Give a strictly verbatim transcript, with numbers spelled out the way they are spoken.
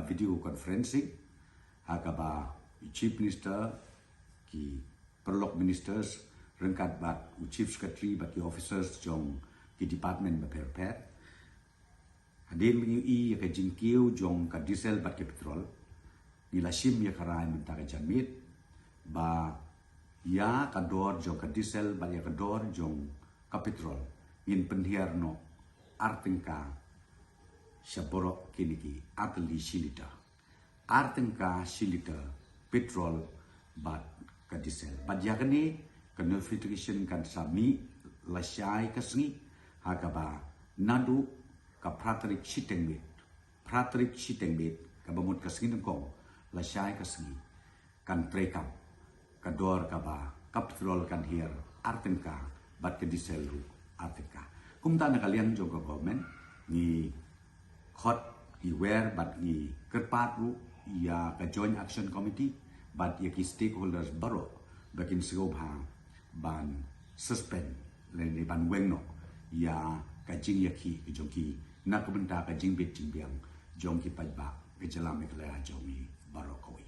video conferencing ha kaba i Chief Minister, ki paralok ministers ryngkat bad u Chief Secretary bad ki officers jong ki department bapher bapher. Hadien ba ngi ïohi ïa ka jingkiew jong ka diesel bad ka petrol, ngi la shim ïa ka rai mynta ka janmiet ba ïa ka dor jong ka diesel bad ïa ka dor jong ka petrol ngin pynhiar noh ar tyngka sha baroh kine ki ar tylli shi litre. Ar tyngka shi litre petrol bad ka diesel. Bad ïa kane ka notification kan sa mih lashai ka sngi ha kaba naduh ka phra tarik shiteng miet, phra tarik shiteng miet kaba mut ka sngi nyngkong lashai ka sngi kan treikam ka dor kaba ka petrol kan hiar ar tyngka bad ka diesel ruh ar tyngka. Kumta na ka liang jong ka government ngi khot, ngi wer bad ngi kyrpad ruh ïa ka Joint Action Committee bad ïa ki stakeholders baroh ba kin sngewbha ban suspend lane ban weng noh ïa ka jingïakhih ka jong ki na ka bynta ka jingbit jingbiang jong ki paidbah ka jylla Meghalaya jong ngi baroh kawei.